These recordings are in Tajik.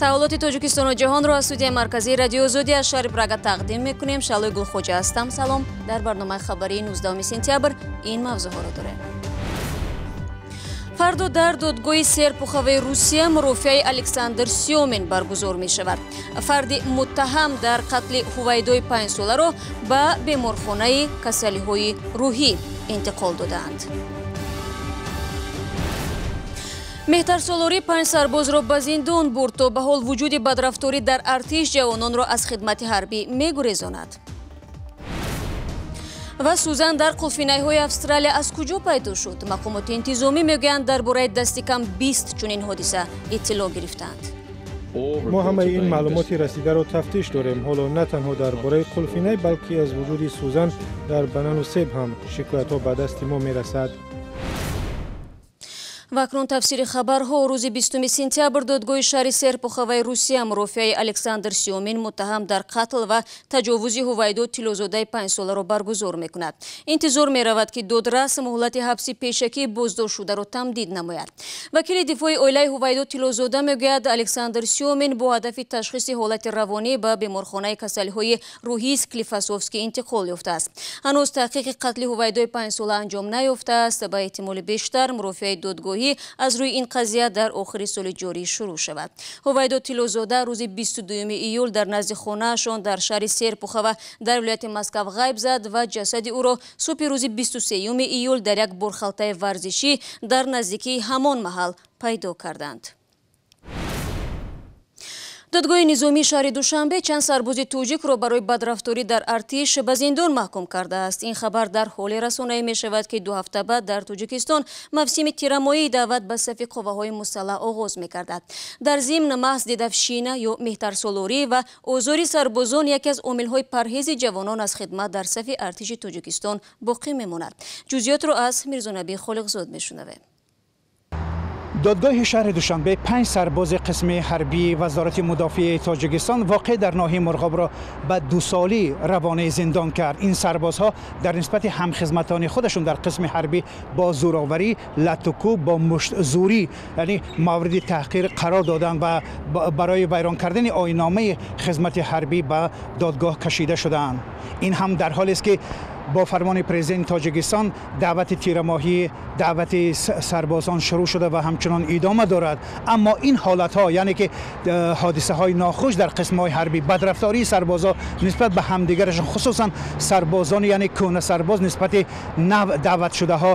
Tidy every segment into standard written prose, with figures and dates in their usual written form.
Таҳаввулоти Тоҷикистону ҷаҳонро аз студияи марказии Радиои Озодӣ аз шаҳри Прага тақдим мекунем. Шаълои Гулхоҷа ҳастам. Салом. Дар барномаи хабарии 19 сентябр ин мавзӯъҳоро дорем. Фардо дар додгоҳи Серпуховаи Русия мурофиаи Александр Сёмин баргузор мешавад. Фарди муттаҳам дар қатли Ҳувайдои 5-соларо ба беморхонаи касалиҳои рӯҳӣ интиқол додаанд. Меҳтарсолорӣ 5 сарбозро ба зиндон бурд, то ба ҳол вуҷуди бадрафторӣ дар артиш ҷавононро аз хидмати ҳарбӣ мегурезонад. Ва сӯзан дар қулфинайҳои Австралия аз куҷо пайдо шуд? Мақомоти интизомӣ мегӯянд, дар бораи дасти кам 20 чунин ҳодиса иттилоъ гирифтаанд. Мо ҳамаи ин маълумоти расидаро тафтиш дорем. Ҳоло на танҳо дар бораи қулфинай, балки аз вуҷуди сӯзан дар банану себ ҳам шикоятҳо ба дасти мо мерасад. Ва акнун тафсири хабарҳо. Рӯзи 20 сентябр додгоҳи шаҳри Серпуховаи Русия мурофиаи Александр Сёмин, муттаҳам дар қатл ва таҷовузи Ҳувайдо Тиллозодаи 5-соларо баргузор мекунад. Интизор меравад, ки додрас муҳлати ҳабси пешакии боздоштшударо тамдид намояд. Вакили дифои оилаи Ҳувайдо Тиллозода мегӯяд, Александр Сёмин бо ҳадафи ташхиси ҳолати равонӣ ба беморхонаи касалиҳои рӯҳии Склифосовский интиқол ёфтааст. Ҳанӯз таҳқиқи қатли Ҳувайдои 5-сола анҷом наёфтааст. Ба эҳтимоли бештар мурофиаи додгоҳ аз рӯи ин қазия дар охири соли ҷорӣ шурӯъ шавад. Ҳувайдо Тиллозода рӯзи 22 июл дар назди хонаашон дар шаҳри Серпухова дар вилояти Москав ғайб зад ва ҷасади ӯро субҳи рӯзи 23 июл дар як борхалтаи варзишӣ дар наздикии ҳамон маҳал пайдо карданд. Додгоҳи низомии шаҳри Душанбе чанд сарбози тоҷикро барои бадрафторӣ дар артиш ба зиндон маҳкум кардааст. Ин хабар дар ҳоле расонаӣ мешавад, ки 2 ҳафта баъд дар Тоҷикистон мавсими тирамоии даъват ба сафи қувваҳои мусаллаҳ оғоз мекардад. Дар зимн маҳз дедовщина ё меҳтарсолорӣ ва озори сарбозон яке аз омилҳои парҳези ҷавонон аз хидмат дар сафи артиши Тоҷикистон боқӣ мемонад. Ҷузъиётро аз Мирзонабӣ Холиқзод мешунавем. Додгоҳи шаҳри Душанбе 5 сарбози қисми ҳарбии Вазорати мудофиаи Тоҷикистон воқеъ дар ноҳияи Мурғобро ба 2 солӣ равонаи зиндон кард. Ин сарбозҳо дар нисбати ҳамхизматони худашон дар қисми ҳарбӣ бо зӯроварӣ, латукӯб, бо муштзӯрӣ, яъне мавриди таҳқир қарор доданд ва барои вайрон кардани оинномаи хизмати ҳарбӣ ба додгоҳ кашида шудаанд. Ин ҳам дар ҳолест, ки бо фармони президенти Тоҷикистон даъвати тирамоҳӣ, даъвати сарбозон шурӯъ шуда ва ҳамчунон идома дорад. Аммо ин ҳолатҳо, яъне ки ҳодисаҳои нохуш дар қисмҳои ҳарбӣ, бадрафтории сарбозо нисбат ба ҳамдигарашон, хусусан сарбозони, яъне кӯҳна сарбоз нисбати нав даъватшудаҳо,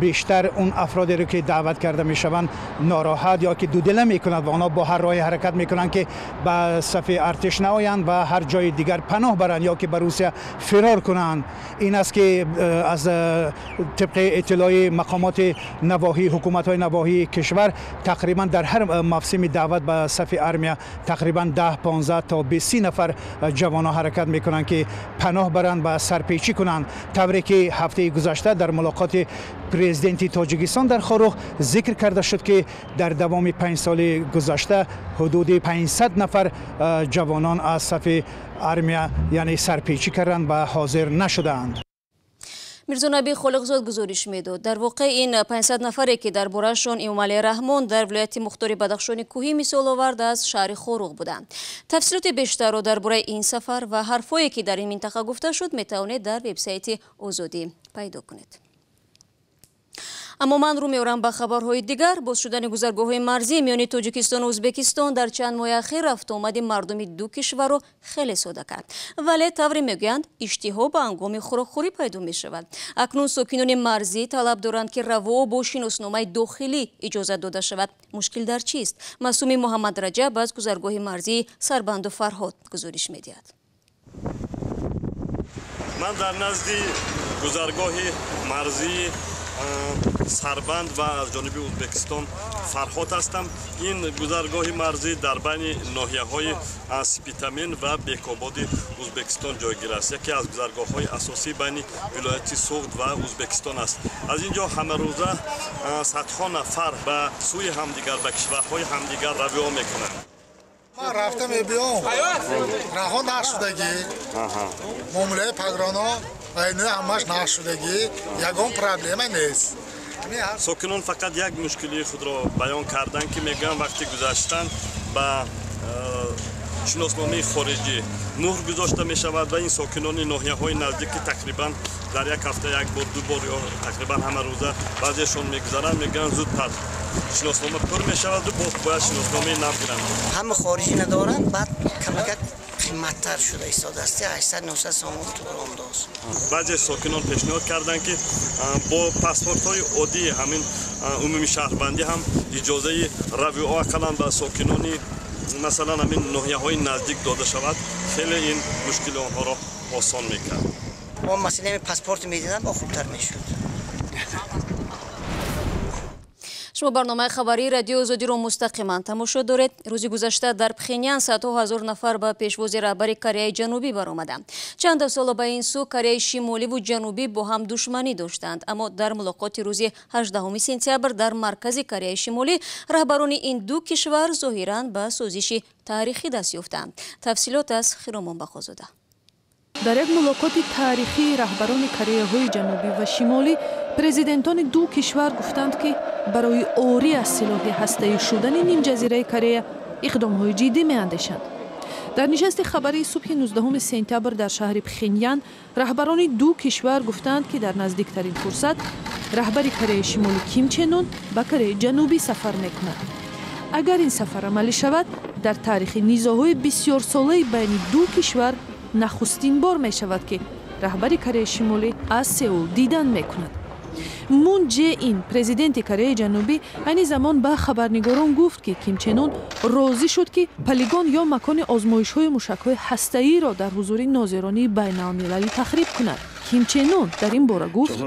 бештар он афродеро, ки даъват карда мешаванд, нороҳат ё ки дудила мекунад ва онҳо бо ҳар роҳе ҳаракат мекунанд, ки ба сафи артиш наоянд ва ҳар ҷои дигар паноҳ баранд ё ки ба Русия фирор кунанд. Ин аст, ки аз тибқи иттилои мақомоти навоҳӣ, ҳукуматҳои навоҳии кишвар, тақрибан дар ҳар мавсими даъват ба сафи армия тақрибан 10, 15 то 20 нафар ҷавонон ҳаракат мекунанд, ки паноҳ баранд ва сарпечӣ кунанд. Тавре ки ҳафтаи гузашта дар мулоқоти президенти Тоҷикистон дар Хоруғ зикр карда шуд, ки дар давоми 5 соли гузашта ҳудуди 500 нафар ҷавонон аз сафи армия, яъне сарпечӣ карданд ва ҳозир нашудаанд. Мирзонаби Холиқзод гузориш медод. Дар воқеъ ин 500 нафаре, ки дар бораашон Эмомалӣ Раҳмон дар вилояти мухтори Бадахшони кӯҳӣ мисол овард, аз шаҳри Хоруғ буданд. Тафсилоти бештарро дар бораи ин сафар ва ҳарфҳое, ки дар ин минтақа гуфта шуд, метавонед дар вебсайти Озодӣ пайдо кунед. Аммо ман рӯ меорам ба хабарҳои дигар. Боз шудани гузаргоҳҳои марзӣ миёни Тоҷикистону Ӯзбекистон дар чанд моҳи ахир рафтуомади мардуми ду кишварро хеле сода кард, вале тавре мегӯянд, иштиҳо ба ҳангоми хӯрокхӯрӣ пайдо мешавад. Акнун сокинони марзӣ талаб доранд, ки раво бо шиносномаи дохилӣ иҷозат дода шавад. Мушкил дар чист? Маъсуми Муҳаммад Раҷаб аз гузаргоҳи марзии Сарбанду Фарҳод гузориш медиҳад. Ман дар назди гузаргоҳи марзии Сарбанд ва аз ҷониби Ӯзбекистон Фарҳод ҳастам. Ин гузаргоҳи марзӣ дар байни ноҳияҳои Спитамен ва Бекободи Ӯзбекистон ҷойгир аст. Яке аз гузаргоҳҳои асосӣ байни вилояти Суғд ва Ӯзбекистон аст. Аз ин ҷо ҳамарӯза садҳо нафар ба сӯи ҳамдигар, ба кишварҳои ҳамдигар равиё мекунанд. Ман рафта мебиём, раҳо нашудагӣ, муомилаи пограно ва инои ҳамаш нашудагӣ, ягон проблема нест. Сокинон фақат як мушкилии худро баён карданд, ки мегӯянд, вақти гузаштан ба шиносномаи хориҷӣ муҳр гузошта мешавад ва ин сокинони ноҳияҳои наздик, ки тақрибан дар як ҳафта як бор, ду бор ё тақрибан ҳама рӯза баъзеашон мегузаранд, мегӯянд, зудтар шиноснома пур мешавад, боз бояд шиносномаи нав гиранд. Ҳама хориҷӣ надоранд, баъд камакак қиматтар шуда истодааст, 800-900 сомон туромдост. Баъзе сокинон пешниҳод карданд, ки бо паспортҳои оддии ҳамин умумии шаҳрвандӣ ҳам иҷозаи равио ақаллан ба сокинони, масалан, ҳамин ноҳияҳои наздик дода шавад, хеле ин мушкили онҳоро осон мекард. Мо масъалаи паспорт медидам, бо хубтар мешуд. Шумо барномаи хабарии Радиои Озодиро мустақиман тамошо доред. Рӯзи гузашта дар Пхенян садҳо ҳазор нафар ба пешвози раҳбари Кореяи Ҷанубӣ баромаданд. Чанд сола ба ин сӯ Кореяи Шимоливу Ҷанубӣ бо ҳам душманӣ доштанд, аммо дар мулоқоти рӯзи 18 сентябр дар маркази Кореяи Шимолӣ раҳбарони ин ду кишвар зоҳиран ба созиши таърихӣ даст ёфтанд. Тафсилот аз Хиромон Бақозода. Дар як мулоқоти таърихии раҳбарони Кореяҳои Ҷанубӣ ва Шимолӣ президентони ду кишвар гуфтанд, ки барои орӣ аз силоҳи ҳастаӣ шудани нимҷазираи Корея иқдомҳои ҷиддӣ меандешанд. Дар нишасти хабарии субҳи 19 сентябр дар шаҳри Пхенян раҳбарони ду кишвар гуфтанд, ки дар наздиктарин фурсат раҳбари Кореяи Шимолӣ Ким Чен Ун ба Кореяи Ҷанубӣ сафар мекунад. Агар ин сафар амалӣ шавад, дар таърихи низоъҳои бисёрсолаи байни ду кишвар нахустин бор мешавад, ки раҳбари Кореяи Шимолӣ аз Сеул дидан мекунад. Мун Ҷе Ин, президенти Кореяи Ҷанубӣ, айни замон ба хабарнигорон гуфт, ки Ким Чен Ун розӣ шуд, ки полигон ё макони озмоишҳои мушакҳои ҳастаиро дар ҳузури нозиронии байналмилалӣ тахриб кунад. Ким Чен Ун дар ин бора гуфт: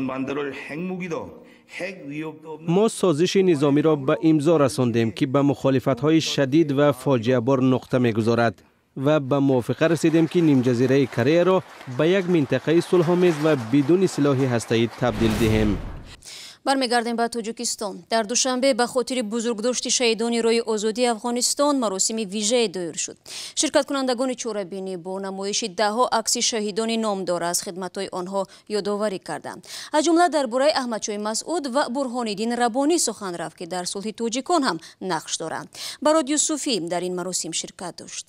Мо созиши низомиро ба имзо расондем, ки ба мухолифатҳои шадид ва фоҷиабор нуқта мегузорад, ва ба мувофиқа расидем, ки нимҷазираи Кореяро ба як минтақаи сулҳомез ва бидуни силоҳи ҳастаӣ табдил диҳем. Бармегардем ба Тоҷикистон. Дар Душанбе ба хотири бузургдошти шаҳидони роҳи озодии Афғонистон маросими вижае доир шуд. Ширкаткунандагони чорабинӣ бо намоиши даҳҳо акси шаҳидони номдор аз хидматҳои онҳо ёдоварӣ карданд. Аз ҷумла дар бораи Аҳмадшоҳи Масъуд ва Бурҳониддин Рабонӣ сухан рафт, ки дар сулҳи тоҷикон ҳам нақш доранд. Барод Юсуфӣ дар ин маросим ширкат дошт.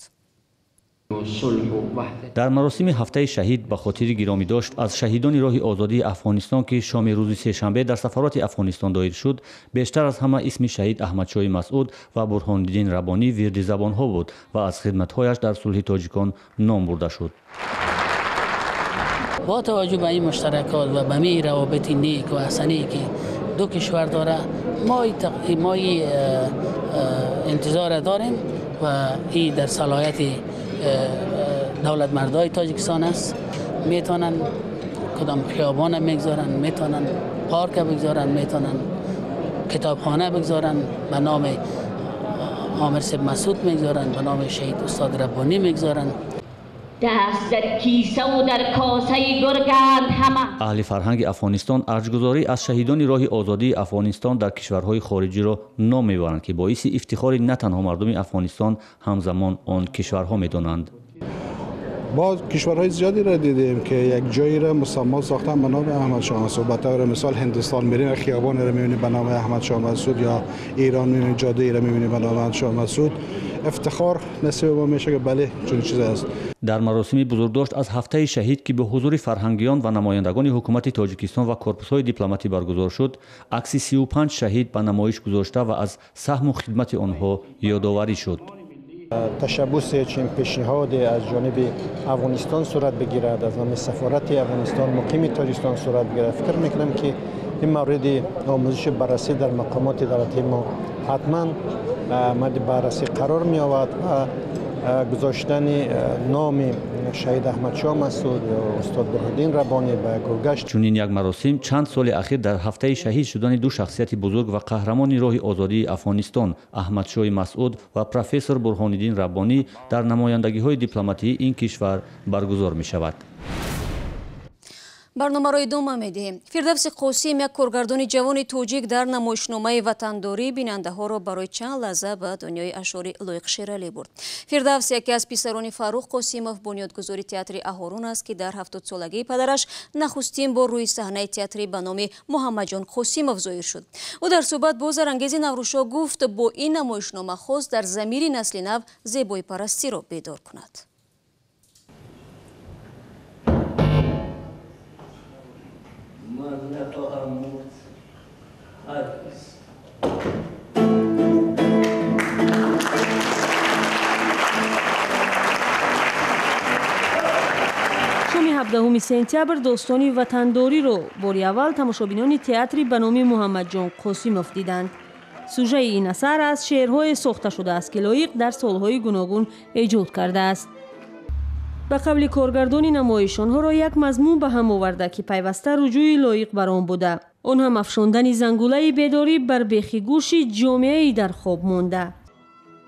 Дар маросими ҳафтаи шаҳид ба хотири гиромӣ дошт аз шаҳидони роҳи озодии Афғонистон, ки шоми рӯзи сешанбе дар сафароти Афғонистон доир шуд, бештар аз ҳама исми шаҳид Аҳмадшоҳи Масъуд ва Бурҳониддин Рабонӣ вирди забонҳо буд ва аз хидматҳояш дар сулҳи тоҷикон ном бурда шуд. Бо таваҷҷӯҳ ба ин муштаракот ва ба ин равобити нек ва ҳасанае, ки ду кишвар дора, мо интизор дорем ва ин дар салоҳияти давлатмардои Тоҷикистон аст. Метавонанд кадом хиёбона мегузоранд, метавонанд парка бигузоранд, метавонанд китобхона бигузоранд, ба номи Амир Сиб Масъуд мегузоранд, ба номи шаҳид устод Раббонӣ мегузоранд. Даст дар кисаву дар косаи гурганд ҳама. Аҳли фарҳанги Афғонистон арҷгузорӣ аз шаҳидони роҳи озодии Афғонистон дар кишварҳои хориҷиро ном мебаранд, ки боиси ифтихори на танҳо мардуми Афғонистон, ҳамзамон он кишварҳо медонанд. Мо кишварҳои зиёдеро дидем, ки як ҷойеро мусаммо сохтан ба номи Аҳмадшоҳ Масъуд. Ба таври мисол, Ҳиндустон мерем, хиёбонеро мебинем ба номи Аҳмадшоҳ Масъуд, ё Эрон мебинем, ҷодаеро мебинем ба номи Аҳмадшоҳ Масъуд. Ифтихор насиби мо мешавад, ки бале, чунин чизе аст. Дар маросими бузургдошт аз ҳафтаи шаҳид, ки бо ҳузури фарҳангиён ва намояндагони ҳукумати Тоҷикистон ва корпусҳои дипломатӣ баргузор шуд, акси 35 шаҳид ба намоиш гузошта ва аз саҳму хидмати онҳо ёдоварӣ шуд. Ташаббусе чунин пешниҳоде аз ҷониби Афғонистон сурат бигирад, аз номи сафорати Афғонистон муқими Тоҷикистон сурат бигирад, фикр мекунам, ки ин мавриди омӯзиши баррасӣ дар мақомоти давлатии мо ҳатман мавриди баррасӣ қарор меёбад ва гузоштани номи шаҳид Аҳмадшоҳ Масъуд ё устод Бурҳониддин Рабонӣ ба гулгашт. Чунин як маросим чанд соли ахир дар ҳафтаи шаҳид шудани ду шахсияти бузург ва қаҳрамони роҳи озодии Афғонистон Аҳмадшоҳи Масъуд ва профессор Бурҳониддин Рабонӣ дар намояндагиҳои дипломатии ин кишвар баргузор мешавад. Барномаро идома медиҳем. Фирдавси Қосим, як коргардони ҷавони тоҷик, дар намоишномаи ватандорӣ бинандаҳоро барои чанд лаҳза ба дунёи ашъори Лоиқ Шералӣ бурд. Фирдавс яке аз писарони Фаррух Қосимов, бунёдгузори театри Аҳорун аст, ки дар 70-солагии падараш нахустин бор рӯи саҳнаи театри ба номи Муҳаммадҷон Қосимов зоҳир шуд. Ӯ дар суҳбат бо Зарангези Наврӯзшоҳ гуфт, бо ин намоишнома хост дар замири насли нав зебоипарастиро бедор кунад. من نخواهم مرد هرگز. Шоми 17 сентябр достони ватандориро бори аввал тамошобинони театри ба номи Муҳаммадҷон Қосимов диданд. Сужаи ин асар аз шеърҳое сохта шудааст, ки Лоиқ дар солҳои гуногун эҷод кардааст. Ба қавли коргардони намоиш, онҳоро як мазмун ба ҳам оварда, ки пайваста руҷӯи Лоиқ бар он буда. Он ҳам афшондани зангулаи бедорӣ бар бехи гӯши ҷомеаи дар хоб монда.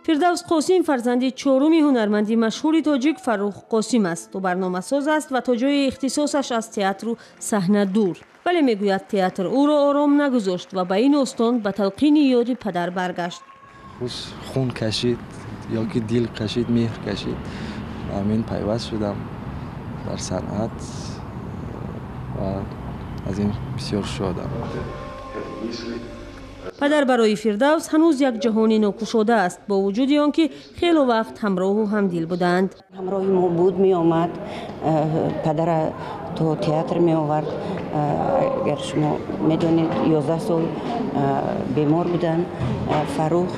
Фирдавс Қосим фарзанди чоруми ҳунарманди машҳури тоҷик Фаррух Қосим аст. Ӯ барномасоз аст ва то ҷои ихтисосаш аз театру саҳна дур. Вале мегӯяд, театр ӯро ором нагузошт ва ба ин остон ба талқини ёди падар баргашт. Хун кашид ё ки дил кашид, меҳр кашид. Амин пайваст шудам дар санъат ва аз ин бисёр шодам. Падар барои Фирдавс ҳанӯз як ҷаҳони нокушода аст, бо вуҷуди он ки хело вақт ҳамроҳу ҳамдил буданд. Ҳамроҳи мо буд, меомад, падара то театр меовард. Агар шумо медонед, 11 сол бемор буданд, Фаррух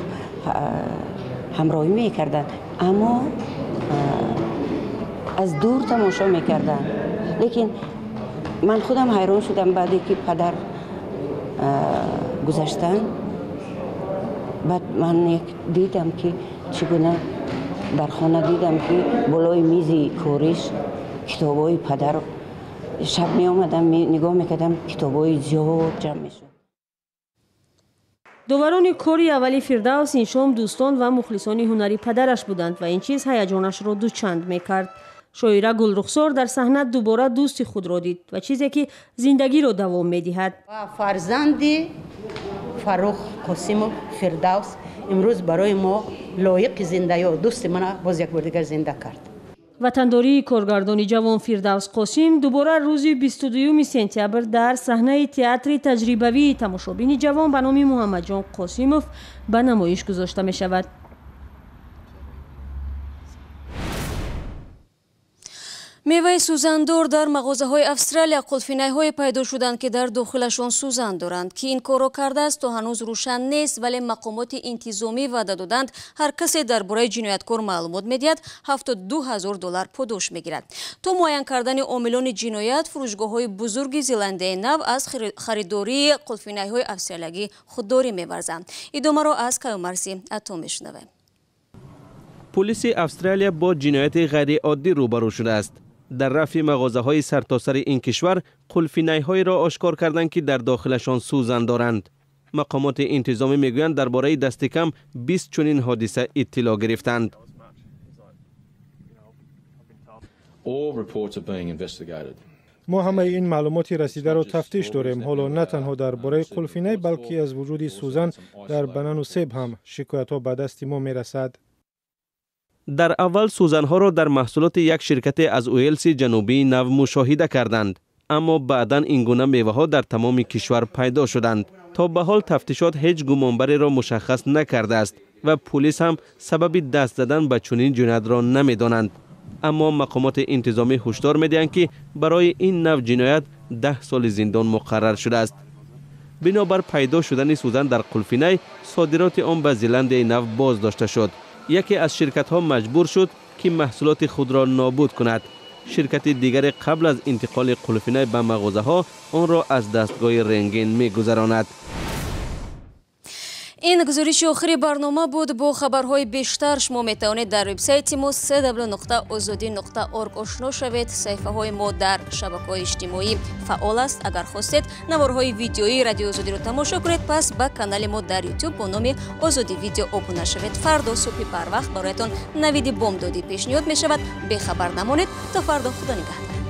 ҳамроҳӣ мекарданд, аммо аз дур тамошо мекарданд. Лекин ман худам ҳайрон шудам, баъде ки падар гузаштанд, баъд ман дидам, ки чӣ гуна дар хона дидам, ки болои мизи кориш китобҳои падар. Шаб меомадам, нигоҳ мекардам, китобҳои зиёд ҷамъ мешуд. Доварони кори аввали Фирдавс ин шом дӯстон ва мухлисони ҳунари падараш буданд ва ин чиз ҳаяҷонашро дучанд мекард. Шоира Гулрухсор дар саҳна дубора дӯсти худро дид ва чизе ки зиндагиро давом медиҳад. Фарзанди Фаррух Қосимов Фирдавс имрӯз барои мо лоиқи зиндаё дӯсти мана боз як бор дигар зинда кард. Ватандории коргардони ҷавон Фирдавс Қосим дубора рӯзи 22 сентябр дар саҳнаи театри таҷрибавии тамошобини ҷавон ба номи Муҳаммадҷон Қосимов ба намоиш гузошта мешавад. Меваи сӯзандор дар мағозаҳои Австралия қулфинайҳое пайдо шуданд, ки дар дохилашон сӯзан доранд. Ки ин корро кардааст, то ҳанӯз рӯшан нест, вале мақомоти интизомӣ ваъда доданд, ҳар касе дар бораи ҷинояткор маълумот медиҳад, 72 000 доллар подош мегирад. То муайян кардани омилони ҷиноят, фурӯшгоҳҳои бузурги Зеландияи Нав аз харидории қулфинайҳои австралиягӣ худдорӣ меварзанд. Идомаро аз Каюмарси Ато мешунавем. Пулиси Австралия бо ҷинояти ғайриоддӣ рӯбарӯ шудааст. Дар рафи мағозаҳои сартосари ин кишвар қулфинайҳоеро ошкор карданд, ки дар дохилашон сӯзан доранд. Мақомоти интизомӣ мегӯянд, дар бораи дасти кам 20 чунин ҳодиса иттилоъ гирифтанд. Мо ҳамаи ин маълумоти расидаро тафтиш дорем. Ҳоло на танҳо дар бораи қулфинай, балки аз вуҷуди сӯзан дар банану себ ҳам шикоятҳо ба дасти мо мерасад. Дар аввал сӯзанҳоро дар маҳсулоти як ширкате аз Уэлси Ҷанубии Нав мушоҳида карданд, аммо баъдан ин гуна меваҳо дар тамоми кишвар пайдо шуданд. То ба ҳол тафтишот ҳеҷ гумонбареро мушаххас накардааст ва пулис ҳам сабаби даст задан ба чунин ҷиноятро намедонанд. Аммо мақомоти интизомӣ ҳушдор медиҳанд, ки барои ин нав ҷиноят 10 соли зиндон муқаррар шудааст. Бинобар пайдо шудани сӯзан дар қулфинай, содироти он ба Зеландияи Нав боздошта шуд. Яке аз ширкатҳо маҷбур шуд, ки маҳсулоти худро нобуд кунад. Ширкати дигаре қабл аз интиқоли қулфинай ба мағозаҳо онро аз дастгоҳи рентген мегузаронад. Ин гузориши охири барнома буд. Бо хабарҳои бештар шумо метавонед дар вебсайти мо cw.ozodi.org ошно шавед. Саҳифаҳои мо дар шабакаҳои иҷтимоӣ фаъол аст. Агар хостед наворҳои видеоии Радиои Озодиро тамошо кунед, пас ба канали мо дар Ютуб бо номи Озодӣ Видео обуна шавед. Фардо субҳи барвақт бароятон навиди бомдодӣ пешниҳод мешавад. Бехабар намонед. То фардо, худо нигаҳдор.